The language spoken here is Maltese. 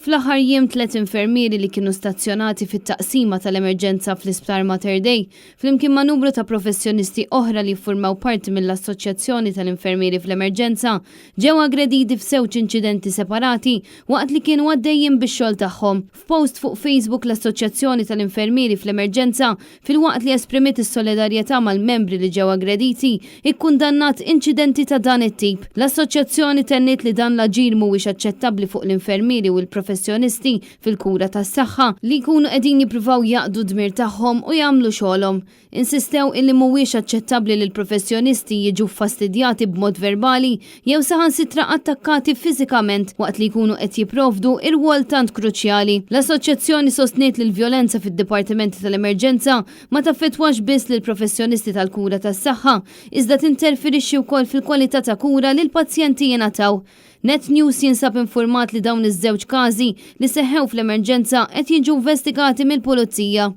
Fl-aħħar jiem tliet infermieri li kienu stazzjonati fit-taqsima tal-emerġenza fl-Isptar Mater Dei, flimkien ma' numru ta' professjonisti oħra li jiffurmaw parti mill-Assoċjazzjoni tal-Infermieri fl-Emerġenza, ġew aggrediti f'żewġ inċidenti separati waqt li kienu għaddejjin bix-xogħol tagħhom. F'post fuq Facebook l-Assoċjazzjoni tal-Infermieri fl-Emerġenza, filwaqt li esprimiet is-solidarjetà mal-membri li ġew aggrediti, ikkundannat inċidenti ta' dan it-tip. L-Assoċjazzjoni tenniet li dan l-aġir mhuwiex aċċettabbli fuq l-infermieri u l-professjonisti fil-kura tas-saħħa li jkunu qegħdin jippruvaw jaqdu d-dmir tagħhom u jagħmlu xogħolhom. Insistew illi mhuwiex aċċettabbli li l-professjonisti jiġu ffastidjati b'mod verbali jew saħansitra attakkati fiżikament waqt li jkunu qed jipprovdu irwol tant kruċjali. L-Assoċjazzjoni sostniet li l-vjolenza fid-dipartimenti tal-emerġenza ma taffettwax biss lill-professjonisti tal-kura tas-saħħa, iżda tinterfirixxi wkoll fil-kwalità ta' kura li l-pazjenti jingħataw. Net News jinsab infurmat li dawn iż-żewġ każi li seħħew fl-emerġenza qed jiġu investigati mill-Pulizija.